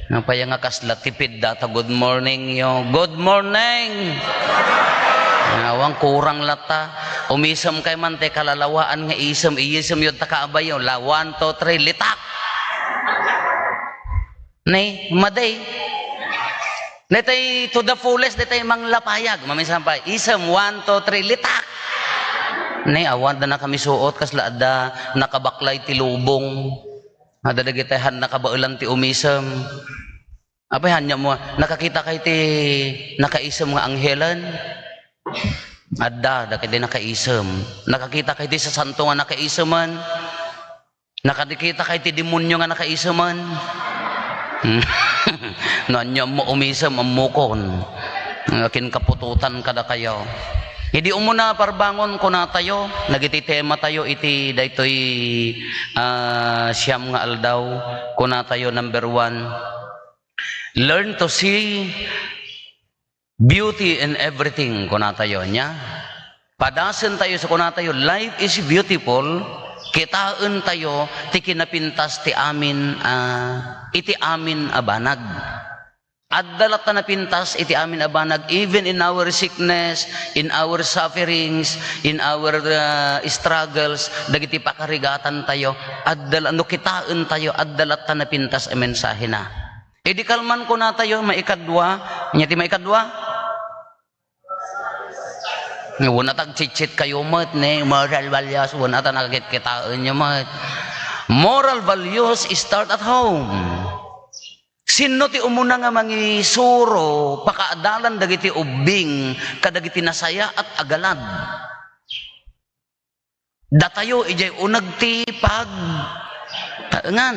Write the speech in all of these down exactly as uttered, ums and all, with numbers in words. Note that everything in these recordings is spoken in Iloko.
Napay nga kasla tipid data, good morning yo. Good morning! Awan, kurang latta. Umisem kay man ti kalalawaan nga isem, iyisem yo ta kaabay yo. La, one, two, three, litak! Nay, maday. Daytay to the fullest, daytay manglapayag. Maminsan pa, isem, one, two, three, litak! Nay, awan da nakami suot, kasla adda nakabaklay ti lubong. Adda dagiti han nakabaelan ti umisem. Apay, ania mo, nakakita kay ti nakaisem nga anghelen? Adda, dagiti nakaisem. Nakakita kay ti sasanto nga nakaiseman? Nakakita kay ti demonyo nga nakaiseman? No, ania mo umisem, ammokon. Nga kinkaputotan kadakayo. Idi umuna parbangon, kunatayo, dagiti tema tayo iti daytoy, ah, siam nga aldaw, kunatayo, number one, learn to see beauty in everything, kunatayo, nia. Padasen tayo sa kunatayo, life is beautiful, kitaen tayo ti kinapintas ti amin, ah, iti amin a banag. Adda latta napintas iti amin a banag, even in our sickness, in our sufferings, in our, uh, struggles, dagiti pakarigatan tayo, adda la-, no kitaen tayo, adda latta napintas a mensahena. Idi kalman kunatayo, maikadua, ania ti maikadua? Wen a ta agchitchit kayo met, ne, moral values, wen a ta nakakitkitaenyo met. Moral values start at home. Sinno ti umuna nga mangisuro, pakaadalan dagiti ubbing kadagiti nasayaat a galad? Datayo idiay uneg ti pagtaengan.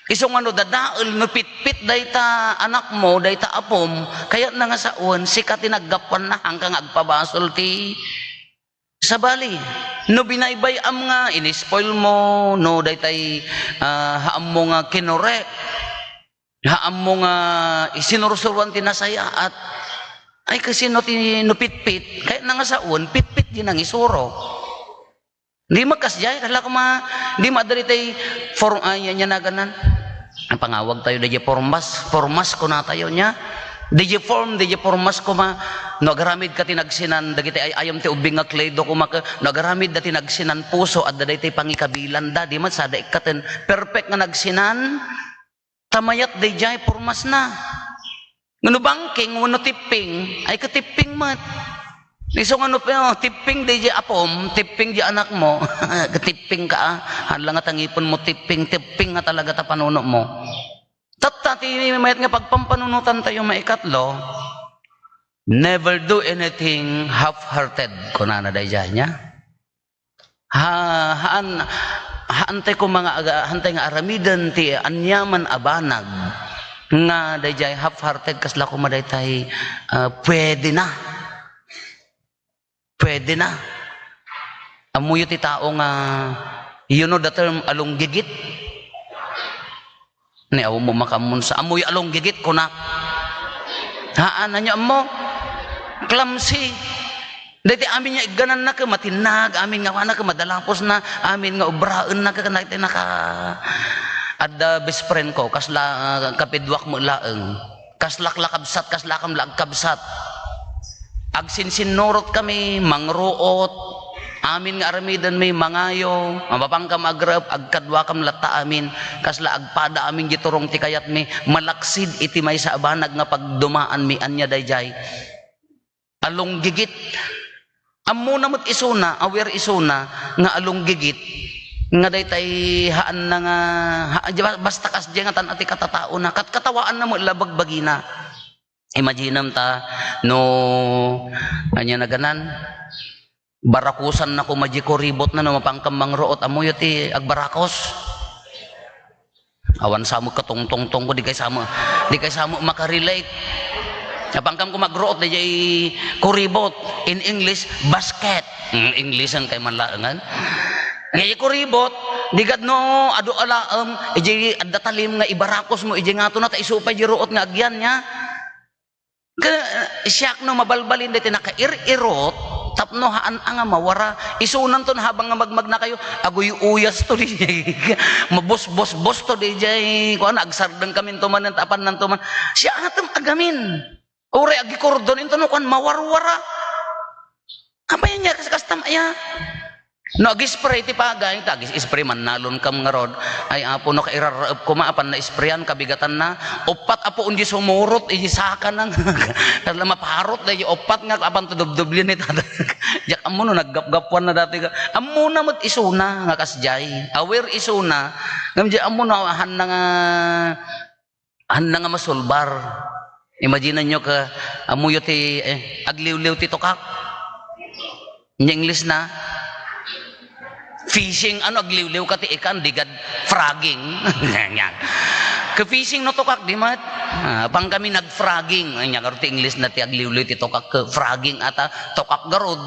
Isu nga no dadael, no pitpit dayta anakmo, dayta apom, kayatna nga sawen, sika ti naggapuanna, haanka nga agpabasol ti sabali. No binaybay-am nga in-spoil mo, no daytay, ah, haammo nga kinurek, haammo nga isinursuroan ti nasayaat, ay, kasino ti no pitpit? Kayatna nga sawen, pitpit di nangisuro. Di makasdiay, kasla koma, di madda daytay for-, ay, ania naganan? Ang pangawag tayo, dayjay pormas, pormas kunatayo nia. Dayjay form, dayjay pormas koma, no agaramid ka ti nagsinan, dagiti ay-ayam ti ubbing nga Clado koma ka, no agaramid da ti nagsinan puso, adda daytay pangikabilanda, di met sada ikkaten, perfect nga nagsinan, ta mayat dayjay pormasna. Ngem no bangking wenno tipping, ay, katipping met. Isu nga no, oh, tipping dayjay apom, tipping di anakmo, katipping ka, ah. Hala nga ta ngipenmo tipping, tipping nga talaga ta panunomo. Tatta ti mayat nga pagpampanunotan tayo, maikatlo, never do anything half-hearted, kunana dayjay nia. Ha, haan, haantay koma nga aga-, haantay nga aramiden ti aniaman a banag nga dayjay half-hearted, kasla koma daytay, ah, pwede na. Pwede na. Ammoyo ti tao nga, you know the term alunggigit? Ni, awan mo makaammo sa, ammoy alunggigit, kunak. Haan, ania ammo? Clumsy. Daytoy amin nga iggananna ket matinnag, amin nga kuana ket madalaposna, amin nga obraenna ket naka-, adda best friend ko, kasla, ah, kapiduak met laeng. Kaslak la kabsat, kaslakam la agkabsat. Agsinsinnurotkami, mangruot, amin nga aramidenmi, mangayo, mapapankam agrep, agkaduakam latta amin, kasla agpada amin di turong ti kayatmi, malaksid iti maysa a banag nga pagdumaanmi, ania dayjay? Alunggigit. Ammona met isuna, aware isuna, nga alunggigit, nga daytay haanna nga, ha-, basta kasdiay nga tan-, ti katataona, kat-, katawaanna met la bagbagina. Imaginem ta, no, ania naganan, barakusanna koma di kuribotna, no mapankam mangruot, ammoyo ti agbarakos? Awan sa met katungtungtong ko, di kay sa met, di kay sa met makarelate. Napankam koma agruot, dayjay kuribot. In English, basket. Hmm, Englishen kay man laengan. Dayjay kuribot, di ket no adu a laem, idiay adda talim nga ibarakos mo, idiay ngatona, ta isu pay di ruot nga agyan nia. Ke-, siak no mabalbalin daytoy nakair-irot, Tapno haan a nga mawara. Isunanto na habang nga magmagnakayo, aguy-uyasto diay. Mabusbusbusto diay. Kuan, agsardengkaminto manen, ta apannanto man. Siya atem agamin. Uray agikordon, into no kuan, mawarwara. Apay ania, kas-, kastam aya? No, ag-spray ti pagay, ta ag-spray, mannalon kam ngarud. Ay, Apo, no, kairarraep koma, apan na-sprayan, kabigatanna. Uppat, Apo, undi sumurot, iji saka nang. Kasla maparot, da, iji uppat nga, apan to dubdubli ni tada. Diak ammo no, naggapgapuan na dati ka. Ammo na met isuna, nga kasjay. Aware isuna. Ngem di ammo no, ahan na nga, ahan na nga masulbar. Imagine nyo ka, ammoyo ti, eh, agliwliw ti tukak. Nya English na, fishing, ano, agliwliw ka ti ikan, di gad frogging. Nya. Ka fishing no tukak, di mat? Ah, pang kami nag-frogging. Ay, nya, garo ti English na ti agliwliw ti tukak, ka frogging ata, tukak garud.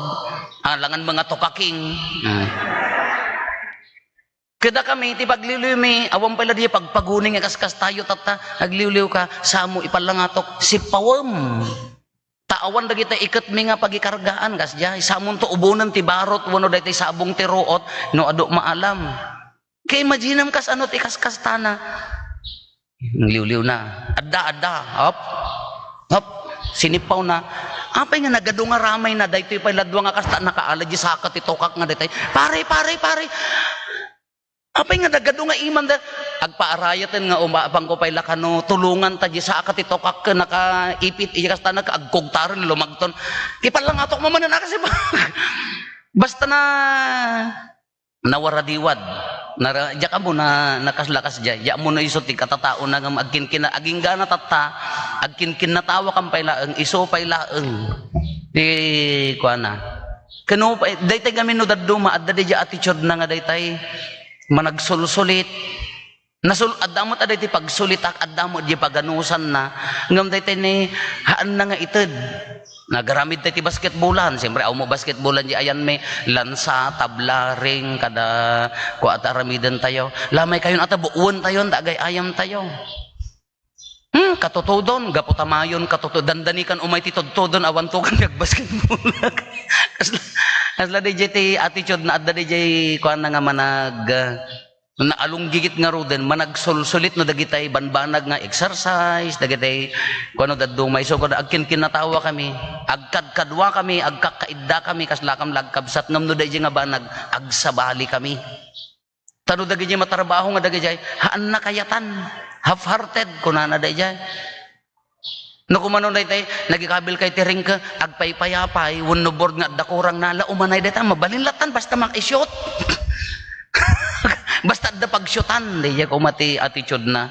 Ah, langan mga tukaking. Ah. Kada kami, ti pagliwliwmi, awan pay la di pagpaguni nga kaskas tayo, tatta, agliwliw ka, samo ipalangatok, sipawem. Ta awan dagiti iketmi nga pagikargaan, kasdiay, samonto ubonen ti barot, wenno daytoy sabong ti ruot, no adu maalam. Ka-imaginem kas ano ti kaskastana. Liwliw na. Adda, adda. Hop. Hop. Sinipaw na. Apay nga nagadu nga ramay na, daytoy pay ladwa nga kasta, nakaala di saka ti tukak nga daytoy. Pare, pare, pare. Apay nga nagadu nga imam da, agpaarayaten nga uma-, apangko pay la kano, tulongan ta di saka ti tukak ken nakaipit, iya kasta nag-, agkugtaren, lumagton. Ipalangatok manen a kasi ba? Basta na, nawaradiwad. Nara-, diak ammo na, nakaslakas diay. Diak ammo na isu ti katataona ngem agkinkina-, aginggana tatta, agkinkinnatawa kan pay laeng, isu pay laeng. Ti kuana. Kano pay, daytay ngamin no dadduma, adda diay attitude na nga daytay managsulsulit. Nasul-, adda met a daytay pagsulitak, adda met diay paganusanna. Ngem daytay ni, haan na nga ited. Nagaramid tayo ti basketbolan. Siyempre, awan mo basketbolan di ayan may lansa, tabla, ring, kada kua ta aramiden tayo. Lamay kayon ata, buuan tayon, ta agay-ayam tayo. Hmm, katutudon, gapu ta mayon, katutu-, dandani kan umay ti tudtudon, awan to kan nagbasketball. Kasla, kasla di jay ti attitude na adda di jay kuan na nga manag, ah, naalunggigit ngaruden, managsulsulit no dagitay banbanag nga exercise, dagitay kuano dadduma. Isu kuno, agkinkinnatawa kami, agkadkadua kami, agkakkaidda kami, kasla kam lagkabsat, ngem no dayjay nga banag, agsabali kami. Ta no dagijay matrabaho nga dagijay, haan na kayatan, half-hearted, kunana dayjay. No kumano daytay, nagikabil kay ti ring ka, agpaypayapay, wenno board nga adda kurang na, la umanay dayta, mabalin latan, basta makaishoot. Basta adda pagshootan, dayjay koma ti attitude na.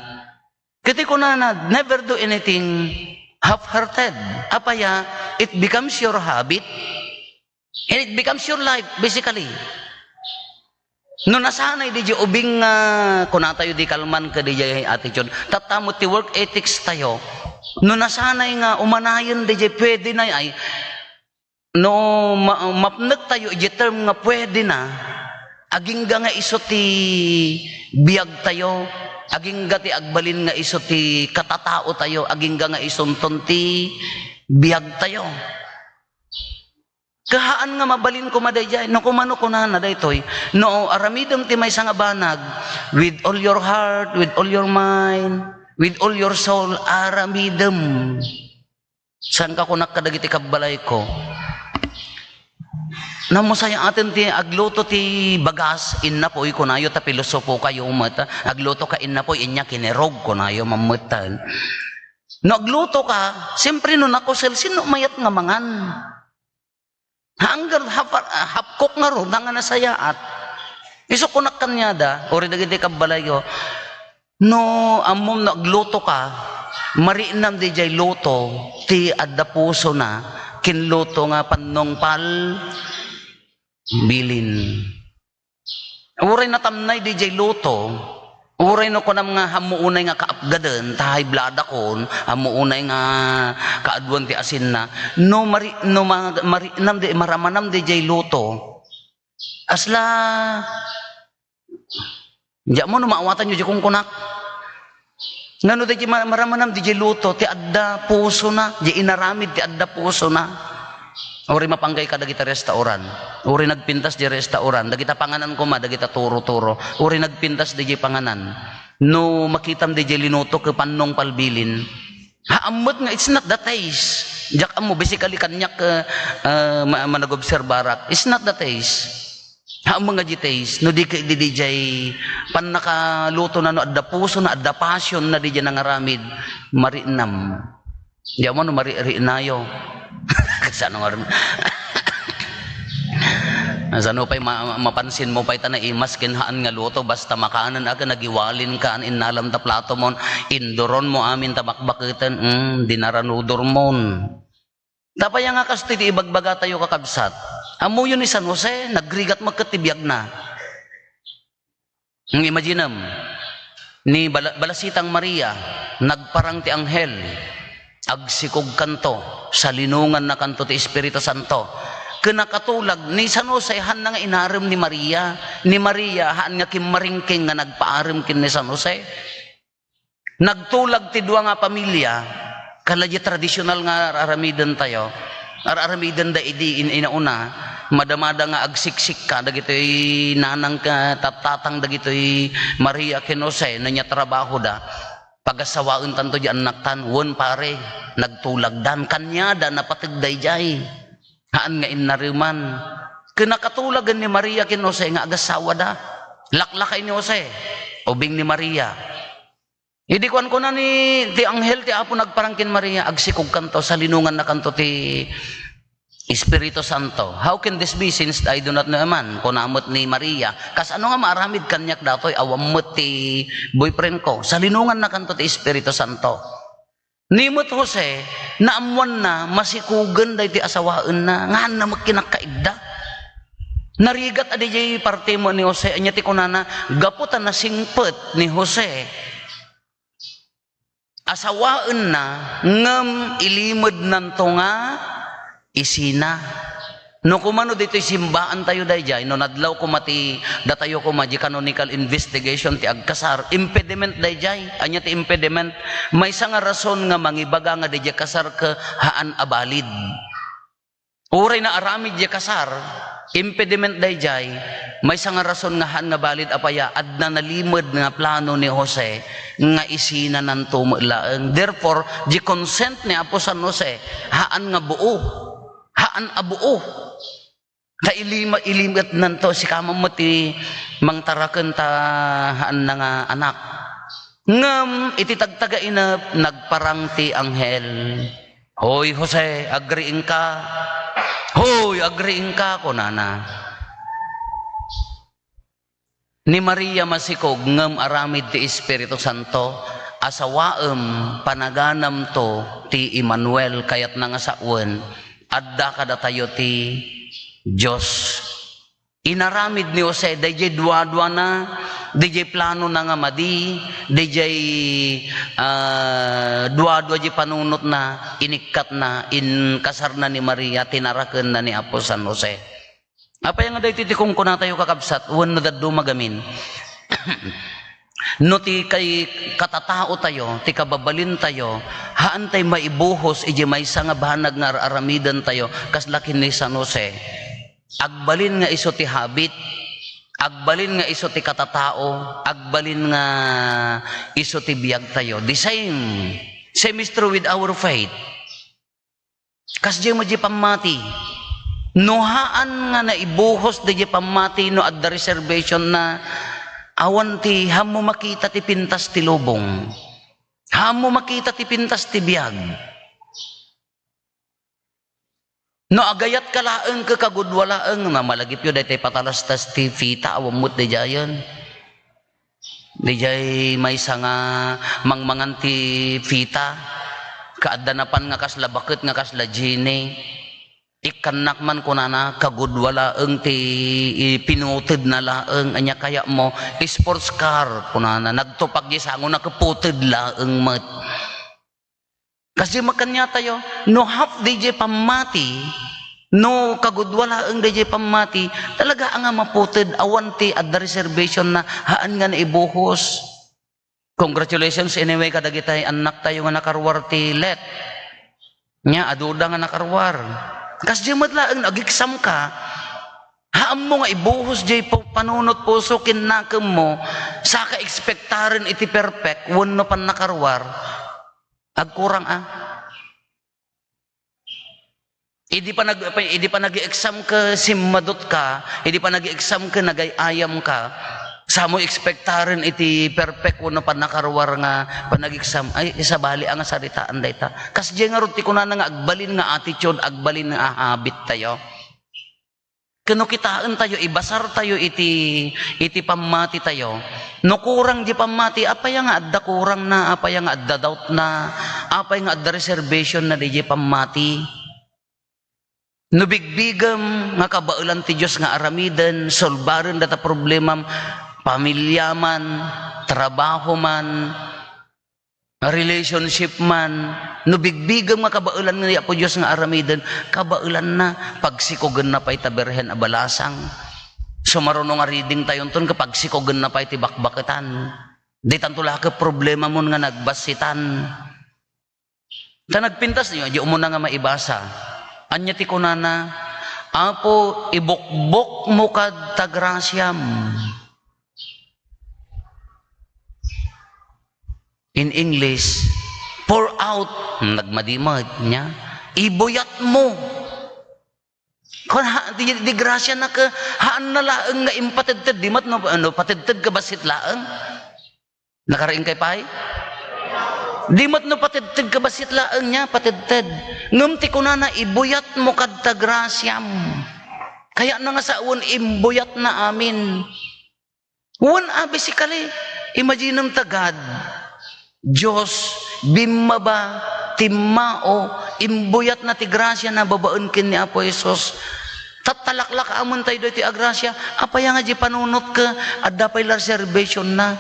Kiti kunana, never do anything half-hearted. Apaya, it becomes your habit. And it becomes your life, basically. No nasanay di jay ubing nga, kuna tayo di kalman ka di jay attitude. Tatta met ti work ethics tayo. No nasanay nga umanayen di jay pwede na ay, no ma-, mapnek tayo iti term nga pwede na, agingga nga isu ti biag tayo, agingga ti agbalin nga isu ti katatao tayo, agingga nga isunton ti biag tayo. Kahaan nga mabalin koma dayjay. No kumano kunana daytoy, no aramidem ti maysa nga banag, with all your heart, with all your mind, with all your soul, aramidem. Saan ka kunak kadagiti kabbalayko? Namusay aten ti agluto ti bagas, innapoy, kunayo, ta pilosopo kayo met. Agluto ka, innapoy, inya kinirog, kunayo, mammetan. No agluto ka, siyempre no nakusel, sino mayat nga mangan? Hanggang hap-, hapkok nga ron, nga nasayaat. Isu kunak kaniada, uri dagiti kabbalayko, no ammom no agluto ka, marinam di jay luto, ti adda puso na, kinluto nga pannong pal-, bilin. Uray natamnay di jay luto, uray no kunam nga ammo unay nga kaapgaden, ta high blood akon, ammo unay nga kaaduan ti asinna. No mari-, no ma-, marinam di, maramanam di jay luto, asla, diak mo no maawatan yo di kungkunak. Ngano di jay ma-, maramanam di jay luto, ti adda puso na, di inaramid ti adda puso na. Uray mapanggay ka dagita restaurant. Uray nagpintas di restaurant. Dagita panganan koma, dagita turo-turo. Uray nagpintas di panganan. No makitam di linuto, kapanong palbilin. Haammet nga, it's not the taste. Diak ammo, basically, kaniak, uh, uh, ma-, managobserbarak. It's not the taste. Haammet nga di taste. No di ka, di, di jay pannakaluto na, no adda puso na, adda passion na, di jay nangaramid. Marinam. Di mo no maririinayo. Kasano nga rin? Sano pay ma-, mapansin mo pay ta naimas ken haan nga luto, basta makanen aga, nagiwalin ka, innalam ta plato mo, induron mo amin ta bakbaketen, mm, dinaranudor mon. Tapay nga kastoy ti ibagbaga tayo, kakabsat. Ammoyo ni San Jose, nagrigat mo ket ti biagna. Imaginem, ni Bala-, Balasitang Maria, nagparang ti anghel, agsikogkanto, salinongannakanto ti Espiritu Santo. Ken nakatulag, ni San Jose, haanna nga inarem ni Maria. Ni Maria, haan nga kimmaringking nga nagpaarem ken ni San Jose. Nagtulag ti dua nga pamilia, kasla di tradisyonal nga ar-aramiden tayo. Ar-aramiden da idi in-, inauna, madamada nga agsiksikka dagitoy nanang ken tatang dagitoy Maria ken Jose no nia trabaho da. Pagasawaen tanto di annaktan, wen pare, nagtulag dan. Kaniada, napateg daydiay. Haan nga innareman. Ken nakatulagen ni Maria ken Jose nga agasawa da. Laklakay ni Jose, ubing ni Maria. Idi kuan kuna ni, ti anghel ti Apo nagparang ken Maria, agsikogkanto, salinongannakanto ti Espiritu Santo. How can this be since I do not know a man? Kuna met ni Maria, kasano nga maaramid kaniak datoy, awan met ti boyfriend ko? Salinongannakanto ti Espiritu Santo. Ni met Jose, naammoanna, masikogen daytoy asawaenna, nga haanna met kinakkaidda. Narigat a diay parte mo ni Jose, ania ti kunana, gapu ta nasingpet ni Jose, asawaenna, ngem ilimednanto nga isina. No kumano ditoy simbaan tayo daydiay, no nadlaw koma ti datayo koma di canonical investigation ti agkasar, impediment daydiay. Ania ti impediment? Maysa nga rason nga mangibaga nga daydiay kasar ket haan a balid. Uray naaramid diay kasar, impediment daydiay, maysa nga rason nga haan nga balid apay a, adda nalimed nga plano ni Jose nga isinananto met laeng. Therefore, di consent ni Apo San Jose, haan nga buo. Haan a buo. Ta ilima-, ilimetnanto, sika man met ti mangtaraken ta haanna nga anak. Ngem iti tagtagainep, nagparang ti anghel. "Hoy, Jose, agriingka. Hoy, agriingka," kunana. Ni Maria masikog ngem aramid ti Espiritu Santo, asawaem, panaganamto ti Emmanuel, kayatna nga sawen, adda kadatayo ti Dios. Inaramid ni Jose, daydiay duaduana, daydiay planona nga madi, daydiay, ah, duadua di panunotna, inikkatna, inkasarna ni Maria, tinarakenna ni Apo San Jose. Apay nga daytoy ti kunkunatayo, kakabsat, wenno dadduma gamin? No ti kay katatao tayo, ti kababalin tayo, haan tay maibuhos iti maysa nga banag nga ar-aramiden tayo, kasla ken ni San Jose. Agbalin nga isu ti habit, agbalin nga isu ti katatao, agbalin nga isu ti biag tayo. The same, same is true with our faith. Kasdiay met di pammati. No haan nga naibuhos di pammati, no adda reservation na, awan ti, haanmo makita ti pintas ti lubong. Haanmo makita ti pintas ti biag. No agayat ka laeng, ket kagudua laeng, na malagipyo daytoy patalastas ti fita, awan met daydiayen. Daydiay maysa nga mangmangan ti fita, ket adda napan nga kasla baket nga kasla genie. Ikkannak man, kunana, kagudua laeng ti pinutedna laeng. Ania kayatmo? Sports car, kunana. Nagtupak di sangona ket puted laeng met. Kasdiay met kaniatayo, no half daydiay pammati, no kagudua laeng daydiay pammati, talaga a nga maputed, awan ti adda reservation na, haan nga naibuhos. Congratulations anyway kadagitay annaktayo nga nakaruar ti let. Nia, aduda nga nakaruar. Kasdiay met laeng no ag-exam ka, ha ammo nga ibuhos jay pu-, panunot puso ken nakemmo, saka ekspektaren iti perfect wenno pannakaruar, agkurang a. Idi panag-, idi panag-exam ka, simmadot ka, idi panag-exam ka, nagay-ayam ka, samo ekspektaren iti perfect wenno pannakaruar nga panag-exam, ay, sabali a nga saritaan dayta. Kasdiay ngarud ti kunana nga agbalin nga attitude, agbalin nga habit tayo. Ken no kitaentayo, ibasartayo iti, iti pammatitayo. No kurang di pammati, apay nga adda kurangna, apay nga adda doubtna, apay nga adda reservationna diay pammati. No bigbigem nga kabaelan ti Dios nga aramiden, solbaren data problemam, pamilya man, trabaho man, relationship man, no bigbigem nga kabaelan ni Apo Dios nga aramiden, kabaelanna, pagsikogenna pay ta birhen a balasang. Sumaruno nga reading tayonton, ket pagsikogenna pay ti bakbaketan. Ditanto la ket problemamon nga nagbassitan. Ta nagpintas, di, di umuna nga maibasa. Ania ti kunana, "Apo, ibukbokmo kad ta grasiam." In English, pour out, nagmadi met, nia, ibuyatmo. Kun ha, di, di grasya na ka, haan na laeng nga impatedted, di met no, ano, patedted ka bassit laeng. Nakariing kay pay? Di met no patedted ka bassit laeng nia, patedted. Ngem ti kunana, ibuyatmo kad ta grasiam. Kayatna nga sawen, imbuyatna amin. Wen a, basically, imaginem ta God, Dios, bimmaba, timmao, imbuyatna ti grasiana babaen ken ni Apo Jesus. Tattalaklak amin tayo daytoy a grasia. Apay nga di panunot ka, adda pay la reservationna.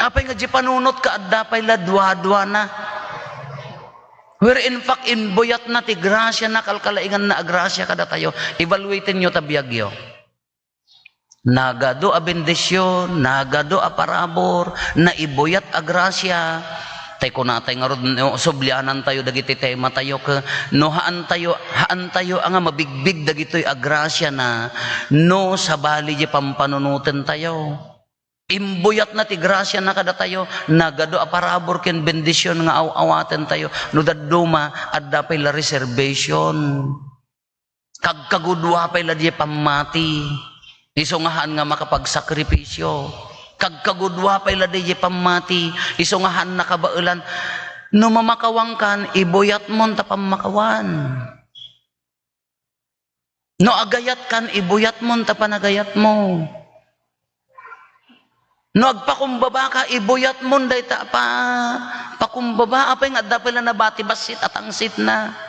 Apay nga di panunot ka, adda pay la duaduana. Where in fact, imbuyatna ti grasiana, kalkalainganna a grasia kadatayo. Evaluatenyo ta biagyo. Nagadu a bendision, nagadu a parabur, naibuyat a grasia. Tay kunatay ngarud, no, sublianantayo dagiti tematayo, ke-, no haantayo, haantayo a nga mabigbig dagitoy a grasiana, no sabali di pampanunotentayo. Imbuyatna ti grasiana kadatayo, nagadu a parabur ken bendision nga aw-awatentayo, no dadduma, adda pay la reservation. Kagkagudua pay la diay pammati. Isu nga haan nga makapagsakripisio. Kagkagudua pay la diay pammati. Isu nga haan nakabaelan. No mamakawankan, ibuyatmon ta pammakawan. No agayatkan, ibuyatmon ta panagayatmo. No agpakumbabaka, ibuyatmon dayta pa, pakumbaba. Apay nga adda pay la nabati bassit a tangsitna.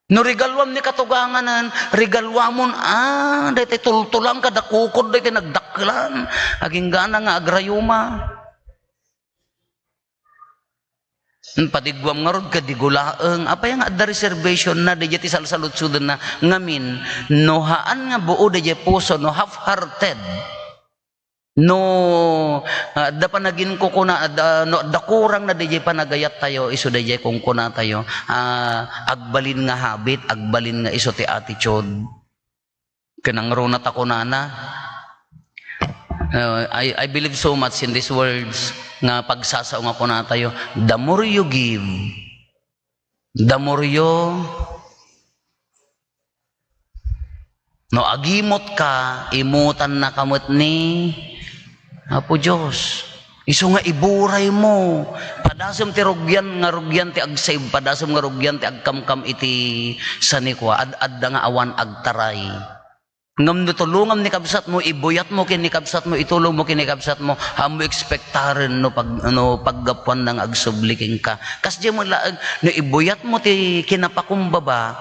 No regaluam ni katuganganan, regaluamon, ah, daytay tultulang kada kukod, daytay nagdakkelan. Aginggana nga agrayuma. Padiguam ngarud, kadi gulaeng. Apay nga adda reservation na, dayjay ti salsaludsodenna. Ngamin, no haan nga buo dayjay puso, no half-hearted, no, ah, adda panaginkukuna, adda, no, adda kurang na dayjay panagayat tayo, isu dayjay kunkuna tayo, ah, agbalin nga habit, agbalin nga isu ti attitude. Ken nangruna ta kunana, uh, I, I believe so much in these words nga pagsasao nga kuna tayo, "The more you give, the more you," no, agimot ka, imutan na ka met ni Apo Dios. Isu nga iburay mo. Padasem ti rugian nga rugian ti agsave, padasem nga rugian ti agkamkam iti sanikua. Ad-adda nga awan agtaray. Ngem no tulongam ni kabsatmo, ibuyatmo ken ni kabsatmo, itulongmo ken ni kabsatmo, haanmo ekspektaren no pag-, no paggapuanna nga agsubli kenka. Kasdiay met laeng, no ibuyatmo ti kinapakumbaba,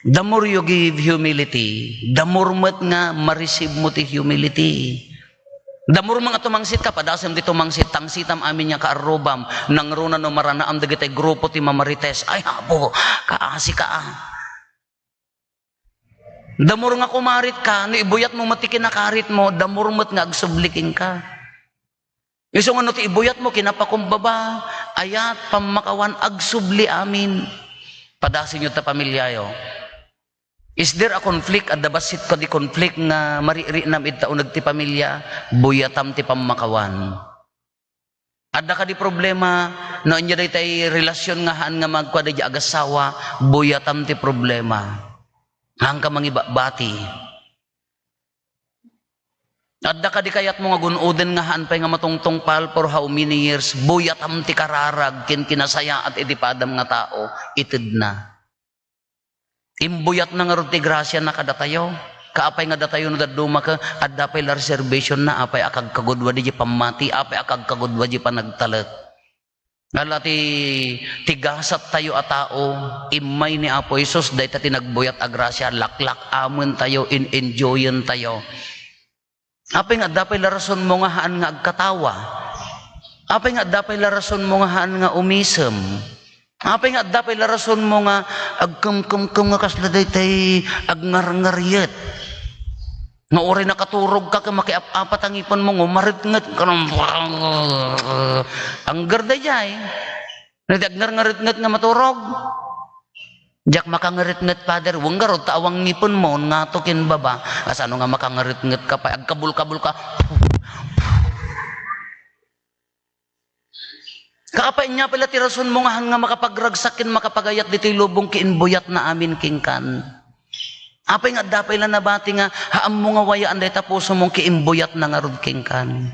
the more you give humility, the more met nga ma-receive mo ti humility. The more nga tumangsit ka, padasem ti tumangsit, tangsitam amin nga kaarrubam, nangruna no maranaam dagiti grupo ti mamarites. Ay, Apo, kaasi ka, ah. The more nga kumarit ka, no ibuyat mo met ti kinakarit mo, the more met nga agsubli kenka. Isu nga no ti ibuyat mo, kinapakumbaba, ayat, pammakawan, agsubli amin. Padasenyo ta pamiliayo. Is there a conflict? Adda bassit kadi conflict nga maririnam ita uneg ti pamilia? Buyatam ti pammakawan. Adda kadi problema no ania daytay relasyon nga haan nga magkua daydi agassawa? Buyatam ti problema. Haanka mangibabbati. Adda kadi kayatmo nga gun-oden nga haan pay nga matungtungpal for how many years? Buyatam ti kararag ken kinasayaat iti padam nga tao, itedna. Imbuyatna ngarud ti grasiana kadatayo. Kaapay nga datayo no dadduma ket adda pay la reservationna, apay a kagkagudua diay pammati, apay a kagkagudua diay panagtalek. Ala ti, ti gasattayo a tao, immay ni Apo Jesus, dayta ti nagbuyat a grasia, laklak-amentayo, in-enjoyentayo. Apay nga adda pay la rasonmo nga haan nga agkatawa? Apay nga adda pay la rasonmo nga haan nga umisem? Apay nga adda pay la rasonmo nga agkemkemkem nga kasla daytay agngarngariet? Nga uray nakaturogka ket makiap-apat a ngipenmo, ngumaretnget ka, angger daydiay. No di agngarngaretnget nga maturog? Diak makangaretnget, Father. Wen ngarud ta awan ngipenmo, ngato ken baba. Kasano nga makangaretnget ka pay? Agkabulkabul ka. Kaapay, ania pay la ti rasonmo nga haan nga makapagragsak ken makapagayat ditoy lubong ket imbuyatna amin kenkan? Apay nga adda pay la nabati nga haanmo nga wayaan dayta pusomo ket imbuyatna ngarud kenkan?